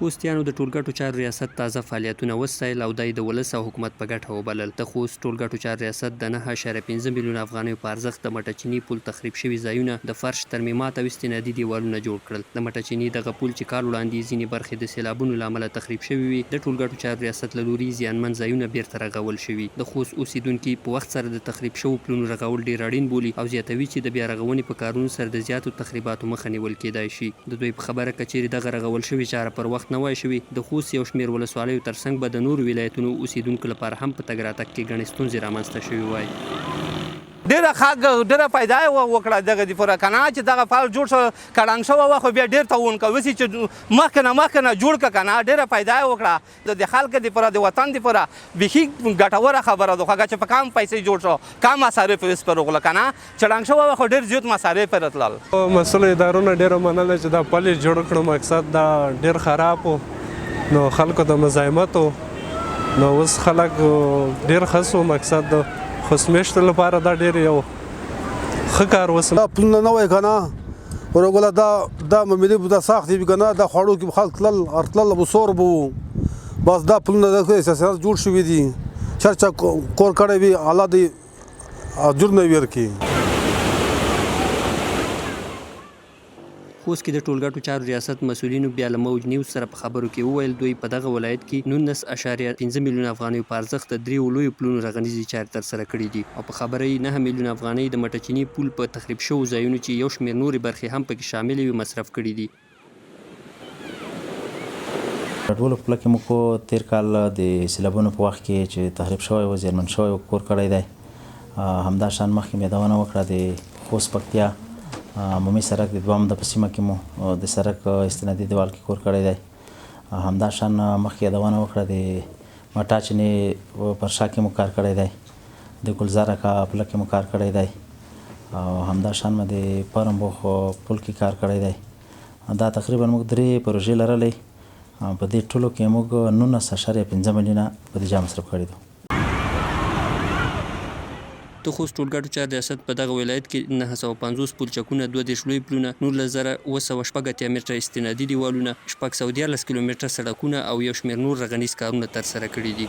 خوستیانو د ټولګټو چارو ریاست تازه فعالیتونه وستایل او دا یې د ولس او حکومت په ګټه وبلل. د خوست ټولګټو چارو ریاست د 9.5 میلیونه افغانیو په ارزښت د مټه چینې پل تخریب شوي ځایونه د فرش ترمیمات او استنادي دیوالونه جوړ کړل. د مټه چینې دغه پل چې کال وړاندې یې ځینې برخې د سیلابونو له امله تخریب شوې وې، د ټولګټو چارو ریاست له لوري زیانمن ځایونه بیرته رغول شوي. د خوست اوسیدونکي په وخت سره د تخریب شوو پلونو رغول ډېر اړین بولي او زیاتوي چې د بیارغونې په کارونو سره د زیاتو تخریباتو مخه نیول کېدای شي. د دوی په خبره که چېرې دغه رغول شوې چاره پر وخت نه وای شوې، د خوست یو شمېر ولسوالیو تر څنګ به د نورو ولایتونو اوسېدونکو لپاره هم په تګ راتګ کې ګڼې ستونزې رامنځته شوې وای. ډیره ښه ډیره فایده یې وکړه دغه دی پوره کنه چې دغه فال جوړ شو کړنګ شوی وه خو بیا ډیر تاوان کوي اوس چې مخکې نه مخکې نه جوړ که کنه ډیره فایده یې وکړه د خلک د پاره د وطن د پاره بیخي ګټوره خبره ده خو چې په کم پیسې جوړ شو کم مصارف اوس پر وغله کنه چې ړنګ شوی وه خو ډیر زیات مصارف پر راتلل. مسؤلو ادارو نه ډیره مننه چې دا پل یې جوړ کړو مقصد دا ډیر خراب و نو خلکو ته مزاحمت و نو اوس خلک ډیر ښه سو مقصد د خوست میشتو لپاره دا ډیر یو ښه کار وسو. دا پلونه نه وای کنه ورګوله دا دا مملي به دا ساختي وي کنه دا خواړو کې خلک تلل ارتلل به سور به وو بس دا پلونه د اساسات جوړ شوي دي چرچا کور کړی وي الله دې اجر نه ورکړي. خوست کې د ټولګټو چارو ریاست مسؤلینو بیا له موج نیوز سره په خبرو کې وویل، دوی په دغه ولایت کې 19.5 میلیونه افغانیو په ارزښت د درېیو لویو پلونو رغنیزې چارې ترسره کړې دي او په خبره یې نهه میلیونه افغانۍ د مټه چینې پول په تخریب شوو ځایونو چې یو شمېر نورې برخې هم پکې شاملې وې مصرف کړې دي. ټولو په پله کې موږ تېر کال د سېلابونو په وخت کې چې تخریب شوی و، زیانمن شوی و، کور کړی دی. همدا شان مخکې مې یادونه وکړه د خوست پکتیا عمومي سرک د دوه عمده په سیمه کې مو د سرک استنادي دیوال کې کور کړی دی. همدا شان مخکې یادونه وکړه د مټا چینې پر شا کې مو کار کړی دی. د ګلزار اکا پله کې مو کار کړی دی او همدا شان مو د پرمبوخ پل کې کار کړی دی. دا تقریبا موږ درې پروژې لرلې، په دې ټولو کې موږ 19.5 میلیونه بودیجه مصرف کړې ده. د خوست ټولګټو چارو ریاست په دغه ولایت کې 950 پلچکونه، 32 لوی پلونه، 19,786 متره استنادي دیوالونه، 613 کیلومتره سړکونه او یو شمېر نور رغنیز کارونه ترسره کړي دي.